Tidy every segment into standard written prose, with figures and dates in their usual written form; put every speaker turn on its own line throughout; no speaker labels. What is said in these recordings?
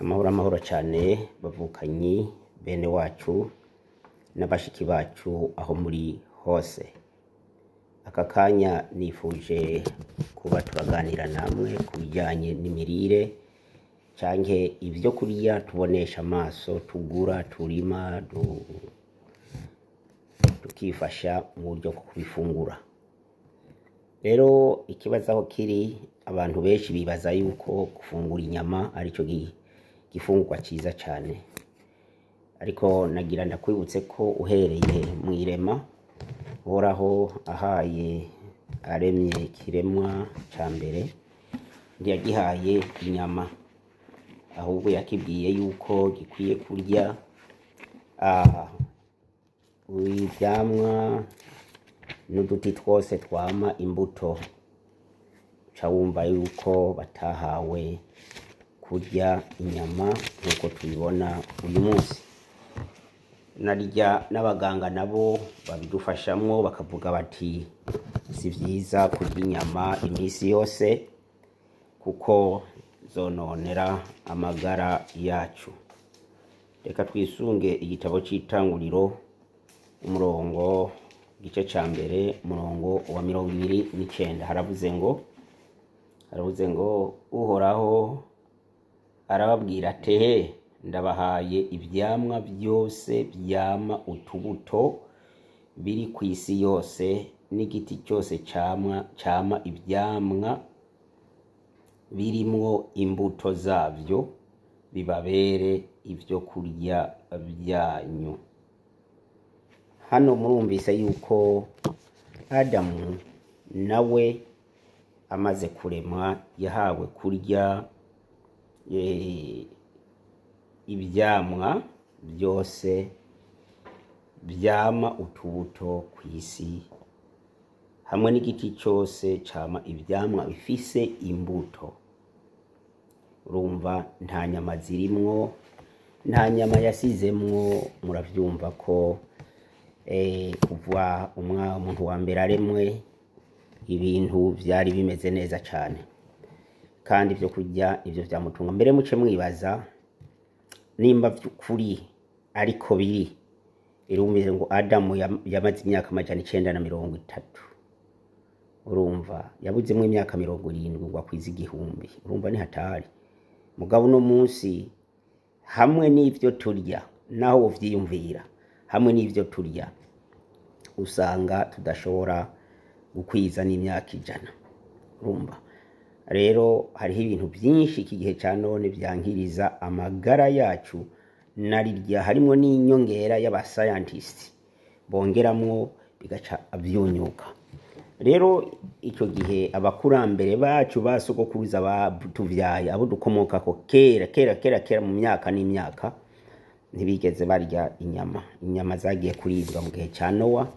Amahoro amahoro cyane bavukanyi bene wacu n'abashiki bacu aho muri hose. Aka kanya nifuje kuba turaganira namwe ku bijyanye n'imirire canke ibyo kurya tubonesha amaso, tugura, turima, tukifasha mu buryo bwo kubifungura. Rero ikibazo aho kiri, abantu benshi bibaza yuko gufungura inyama aricyo gifungurwa ciza cane, ariko nagira ndakwibutse ko uhereye mu irema Uhoraho ahaye aremye ikiremwa ca mbere, ntiyagihaye inyama, ahubwo yakibwiye yuko gikwiye kurya ivyamwa n'uduti twose twama imbuto. Uca wumva yuko batahawe kurya inyama nk'uko tubibona uyu munsi. Narya n'abaganga nabo babidufashamwo bakavuga bati si vyiza kurya inyama iminsi yose kuko zononera amagara yacu. Reka twisunge igitabo c'itanguriro, umurongo igice ca mbere, umurongo wa 29, haravuze ngo Uhoraho arababwira ati: "Ndabahaye ivyamwa vyose vyama utubuto biri kw'isi yose, n'igiti cyose camwa cama ivyamwa birimwo imbuto zavyo, bibabere ivyo kurya vyanyu." Hano murumvise yuko Adamu nawe amaze kuremwa yahawe kurya ivyamwa byose vyama utubuto kw'isi, hamwe n'igiti cyose cama ivyamwa bifise imbuto. Urumva nta nyama zirimwo, nta nyama yasizemwo. Muravyumva ko kuva umuntu wa mbere aremwe ibintu vyari bimeze neza cane, kandi ivyo kurya ivyo vyamutunga. Mbere muce mwibaza nimba vy'ukuri ariko biri. Irumvise ngo Adamu yamaze imyaka 930. Urumva yabuzemwo imyaka 70 ngo akwize 1000. Urumva ni hatari. Mugabo uno munsi hamwe n'ivyo turya, naho wovyiyumvira, hamwe n'ivyo turya usanga tudashobora gukwiza n'imyaka 100. Urumva rero hariho ibintu byinshi iki gihe ca none vyankiriza amagara yacu, narirya harimwo n'inyongera y'aba scientist bongeramwo bigaca vyunyuka. Rero ico gihe abakurambere bacu, ba sogokuruza batuvyaye, abo dukomokako kera kera kera kera mu myaka n'imyaka, ntibigeze barya inyama. Inyama zagiye kuribwa mu gihe ca Nowa,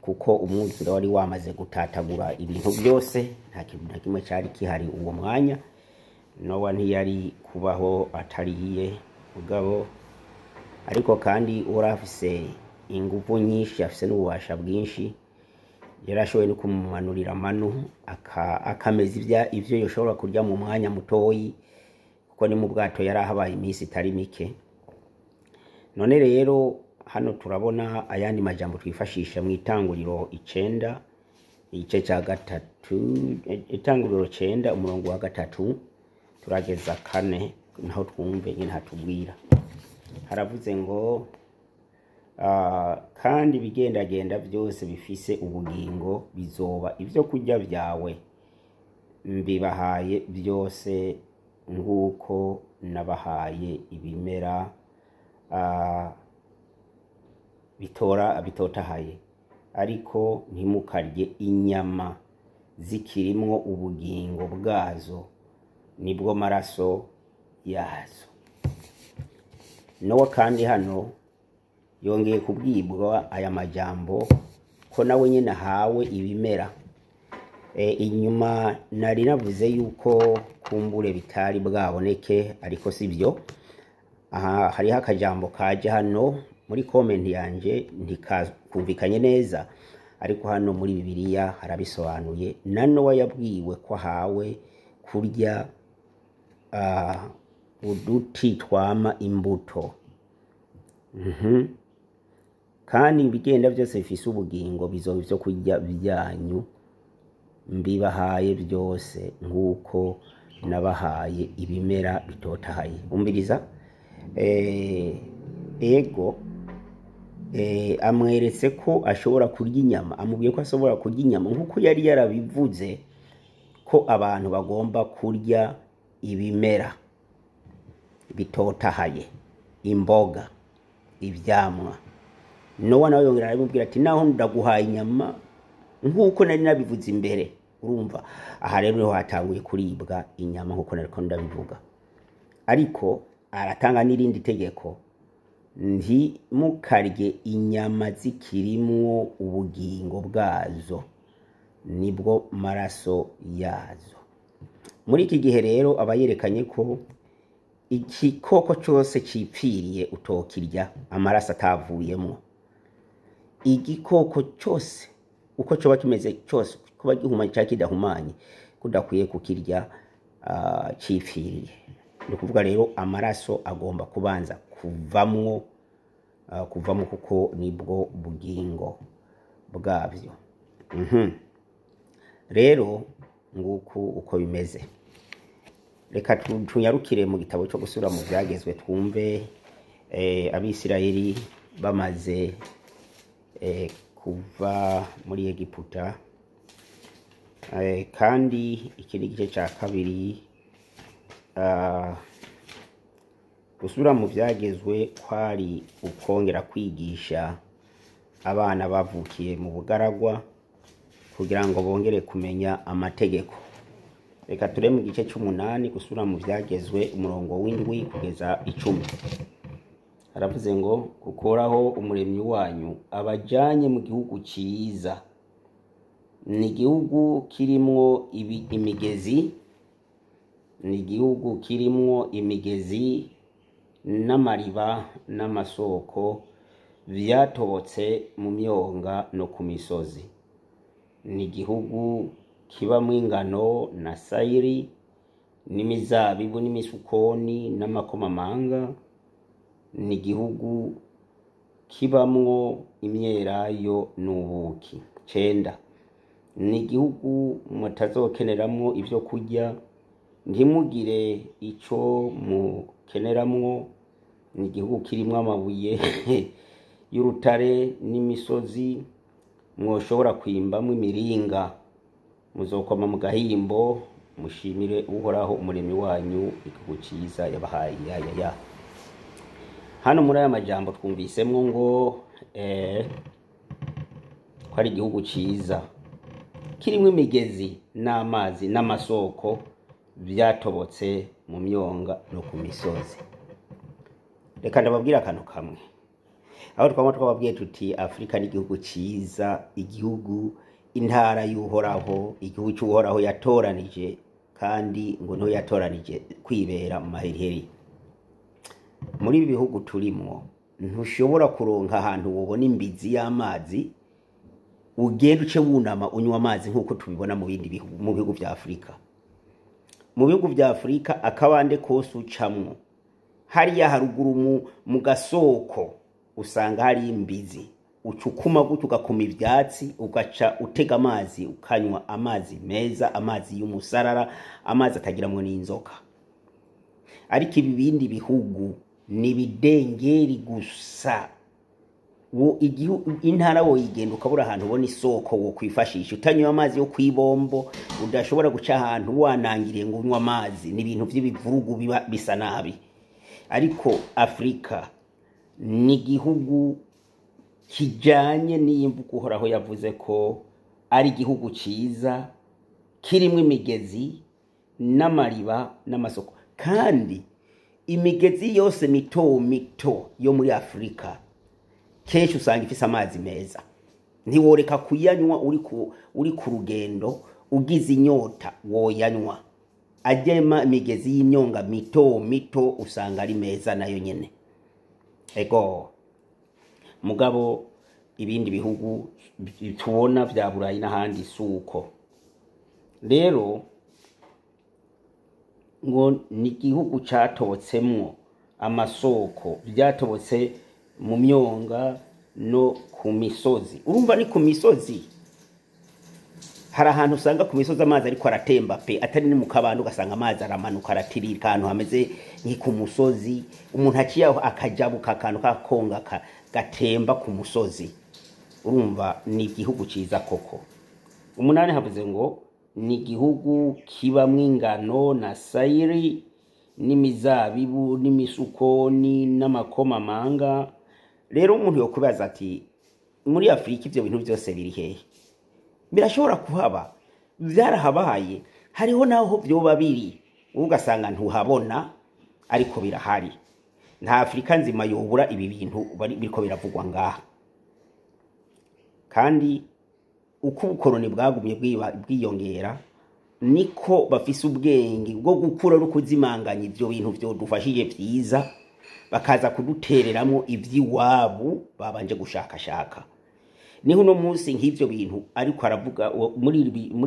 kuko umwuzure wari wamaze gutatagura ibintu byose, nta kintu na kimwe cari kihari uwo mwanya. Nowa ntiyari kubaho atariye mugabo, ariko kandi afise inguvu nyinshi, afise n'ububasha bwinshi, yarashoboye no kumumanurira amanu akameza ivyo yoshobora kurya mu mwanya mutoyi, kuko ni mu bwato yari ahabaye iminsi itari mike. None rero hano turabona ayandi majambo twifashisha mu Itanguriro 9 igice ca 3, Itanguriro 9 umurongo wa 3 turageza 4, naho twumve nyine hatubwira. Haravuze ngo "Kandi ibigendagenda byose bifise ubugingo bizoba ibyo kurya byawe. Mbibahaye byose nk'uko nabahaye ibimera bitora bitotahaye, ariko ntimukarye inyama zikirimwo ubugingo bwazo, nibwo maraso yazo." Nowa kandi hano yongeye kubwibwa aya majambo ko nawe nyine ahawe ibimera. Inyuma nari navuze yuko kumbure bitari bwaboneke, ariko si byo. Aha hariho akajambo kaje hano muri comment yanje ntikakumvikanye neza, ariko hano muri Bibiliya harabisobanuye. Na Nowa yabwiwe ko ahawe kurya uduti twama imbuto. Kandi ibigenda byose bifise ubugingo bizoba ivyo kurya byanyu, mbibahaye byose nk'uko nabahaye ibimera bitotahaye. Umviriza, ego amweretse ko ashobora kurya inyama, amubwiye ko ashobora kurya inyama nk'uko yari yarabivuze ko abantu bagomba kurya ibimera bitotahaye, imboga, ivyamwa. Nowa nawe yongera aramubwira ati naho ndaguhaye inyama nk'uko nari nabivuze imbere. Urumva aha rero niho hatanguye kuribwa inyama nk'uko nariko ndabivuga. Ariko aratanga n'irindi tegeko, ntimukarye inyama zikirimwo ubugingo bwazo, nibwo maraso yazo. Muri iki gihe rero aba yerekanye ko igikoko cyose cipfiriye utokirya amaraso atavuyemwo. Igikoko cyose uko coba kimeze cyose, kuba gihumanye cyangwa kidahumanye, kudakwiye kukirya cipfiriye. Ni ukuvuga rero amaraso agomba kubanza kuvamwo, kuvamwo kuko nibwo bugingo bwabyo. Rero nguku uko bimeze. Reka tunyarukire mu gitabo cyo gusubira mu byagezwe, twumve Abisirayeli bamaze kuva muri Egiputa. Kandi iki ni igice cya kabiri. Gusubira mu byagezwe kwari ukongera kwigisha abana bavukiye mu bugaragwa kugira ngo bongere kumenya amategeko. Reka ture mu gice c'umunani, gusubira mu byagezwe, umurongo w'indwi kugeza 10. Aravuze ngo gukoraho umuremyi wanyu abajanye mu gihugu ciza, ni igihugu kirimwo imigezi, ni igihugu kirimwo imigezi n'amariba n'amasoko vyatobotse mu myonga no ku misozi. Ni igihugu kibamwo ingano na sayiri n'imizabibu n'imisukoni n'amakomamanga. Ni igihugu kibamwo imyelayo n'ubuki. 9. Ni igihugu mutazokeneramwo ivyo kurya, ntimugire ico mukeneramwo. Ni igihugu kirimwo amabuye y'urutare n'imisozi mwoshobora kwimbamwo imiringa. Muzokoma mu gahimbo mushimire Uhoraho umuremyi wanyu igihugu ciza yabahaye. Ya. Hano muri aya majambo twumvisemwo ngo ko ari igihugu ciza kirimwo imigezi n'amazi n'amasoko vyatobotse mu myonga no ku misozi. Reka ndababwira akantu kamwe. Aho twama twababwiye tuti Afrika ni igihugu ciza, igihugu intara y'Uhoraho, igihugu c'Uhoraho yatoranije, kandi ngo niho yatoranije kwibera mu maheriheri. Muri ibi bihugu turimwo ntushobora kuronka ahantu wobona imbizi y'amazi ugenda uce wunama unywa amazi nk'uko tubibona mu bindi bihugu, mu bihugu vya Afrika. Mu bihugu vya Afrika akabande kose ucamwo hariya haruguru mu gasoko usanga hari imbizi, ucukuma gutyo ugakuma ivyatsi, ugaca utega amazi, ukanywa amazi meza, amazi y'umusarara, amazi atagiramwo n'inzoka. Ariko ibi bindi bihugu ni bidengeri gusa. Wo intara woyigenda ukabura ahantu ubona isoko wo kwifashisha, utanywa amazi yo kwibombo, udashobora guca ahantu wanangiriye ngo unywe amazi, ni ibintu vy'ibivurugu biba bisa nabi. Ariko Afrika ni igihugu kijanye n'imvugo Uhoraho yavuze ko ari igihugu ciza kirimwo imigezi n'amariba n'amasoko. Kandi imigezi yose mito mito yo muri Afrika kenshi usanga ifise amazi meza, ntiworeka kuyanywa uri ku rugendo, ugize inyota woyanywa. Ajema imigezi y'imyonga mito mito usanga ari meza nayo nyene. Ego mugabo ibindi bihugu tubona vya Burayi n'ahandi suko. Rero Ngo ni igihugu catobotsemwo amasoko, vyatobotse mu myonga no ku misozi. Urumva ni ku misozi, hari ahantu usanga ku misozi amazi ariko aratemba pe, atari ni mu kabande, ugasanga amazi aramanuka aratirika ahantu hameze nki ku musozi. Umuntu aciye aho akajabuka akantu kakonga gatemba ku musozi. Urumva ni igihugu ciza koko. 8 havuze ngo ni igihugu kibamwo ingano na sayiri n'imizabibu n'imisukoni n'amakomamanga. Rero umuntu yokubaza ati muri Afurika ivyo bintu byose biri hehe? Birashobora kuhaba, vyarahabaye, hariho naho vyoba biri ugasanga ntuhabona, ariko birahari. Nta Afurika nzima yobura ibi bintu biriko biravugwa ngaha. Kandi uko ubukoroni bwagumye bwiyongera, niko bafise ubwenge bwo gukura no kuzimanganya ivyo bintu vyodufashije vyiza, bakaza kudutereramo ivy'iwabo babanje gushakashaka. Niho uno munsi nk'ivyo bintu ariko aravuga muri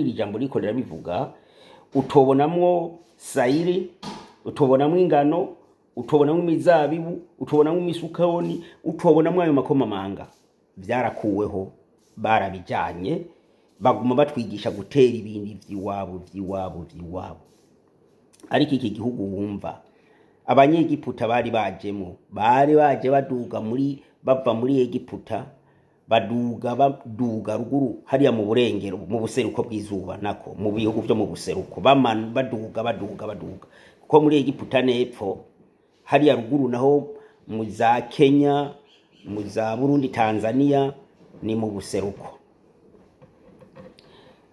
iri jambo riko rirabivuga, utobonamwo sayiri, utobonamwo ingano, utobonamwo imizabibu, utobonamwo imisukoni, utobonamwo ayo makomamanga. Vyarakuweho, barabijanye, baguma batwigisha gutera ibindi vy'iwabo vy'iwabo vy'iwabo. Ariko iki gihugu wumva abanyegiputa bari bajemwo, bari baje baduga muri, bava muri Egiputa, baduga baduga ruguru hariya mu burengero, mu buseruko bw'izuba, nako mu bihugu vyo mu buseruko, baduga baduga baduga, kuko muri Egiputa nepfo hariya ruguru naho mu za Kenya, mu za Burundi, Tanzania ni mu buseruko.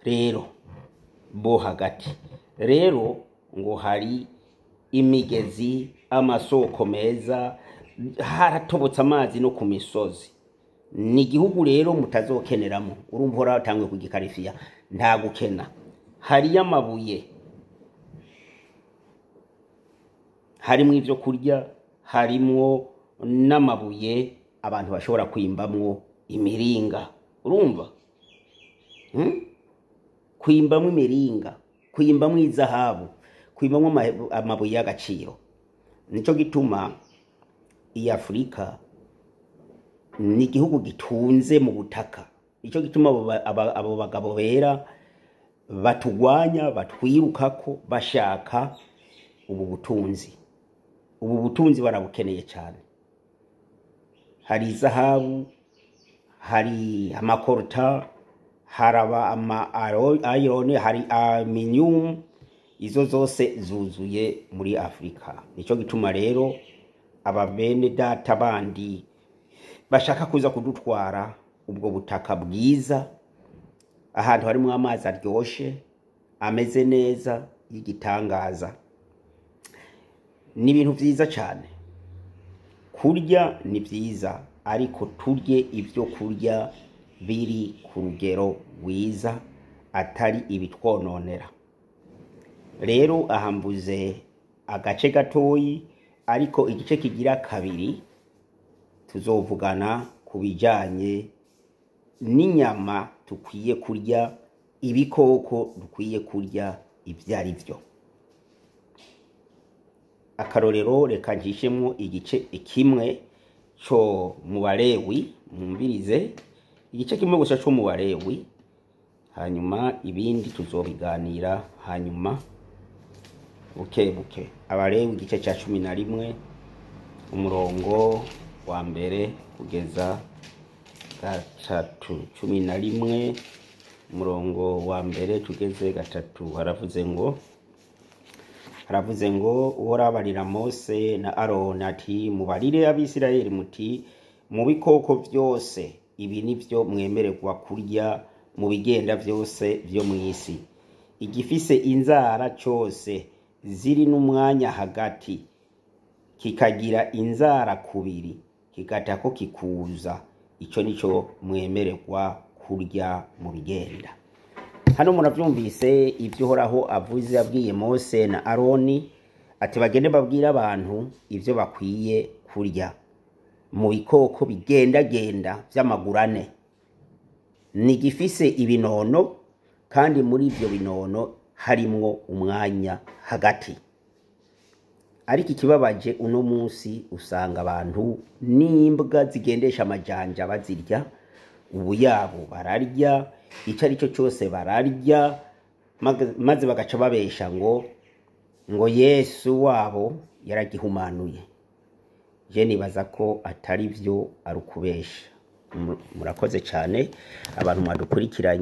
Rero bo hagati rero ngo hari imigezi, amasoko meza, haratobotse amazi no ku misozi. Ni igihugu rero mutazokeneramo. Urumva uratanguye kugikarifiya, nta gukena. Hariyo amabuye, harimwo ivyo kurya, harimwo n'amabuye abantu bashobora kwimbamwo imiringa. Urumva? Kwimbamwo imiringa, kwimbamwo izahabu, kwimbamwo amabuye y'agaciro. Nico gituma iyi Afurika ni igihugu gitunze mu butaka. Nico gituma abo bagabo bera batugwanya, batwirukako, bashaka ubu butunzi. Ubu butunzi barabukeneye cyane. Hari izahabu, hari amakorta, haraba ama iron, hari aluminium, izo zose zuzuye muri Afurika. Nico gituma rero aba bene data bandi bashaka kuza kudutwara ubwo butaka bwiza, ahantu harimo amazi aryoshe ameze neza y'igitangaza. Ni ibintu vyiza cyane. Kurya ni vyiza, ariko turye ibyo kurya biri ku rugero rwiza, atari ibitwononera. Rero aha mvuze agace gatoyi, ariko igice kigira kabiri tuzovugana ku bijanye n'inyama tukwiye kurya, ibikoko dukwiye kurya ibyo ari byo. Akarorero reka njishemwo igice kimwe co mu Balewi, mwumvirize igice kimwe gusa co mu Balewi, hanyuma ibindi tuzobiganira hanyuma buke buke. Abalewi igice ca 11 umurongo wa mbere kugeza 3, 11 umurongo wa mbere tugeze 3, haravuze ngo Uhoraho abarira Mose na Aroni ati mubarire Abisirayeli muti mu bikoko vyose ibi nivyo mwemererwa kurya mu bigenda vyose vyo mw'isi, igifise inzara cose ziri n'umwanya hagati, kikagira inzara kubiri, kigatako kikuza, ico nico mwemererwa kurya mu bigenda. Hano muravyumvise ivyo Uhoraho avuze abwiye Mose na Aroni ati bagende babwire abantu ivyo bakwiye kurya mu bikoko bigendagenda vy'amagurane, ni gifise ibinono, kandi muri ivyo binono harimwo umwanya hagati. Ariko ikibabaje, uno munsi usanga abantu n'imbwa zigendesha amajanja bazirya, ubu yabo bararya, icyo ari cyo cyose bararya, maze bagaca babesha ngo Yesu wabo yaragihumanuye. Je nibaza ko atari byo, ari ukubesha. Murakoze cyane abantu mwadukurikiranye.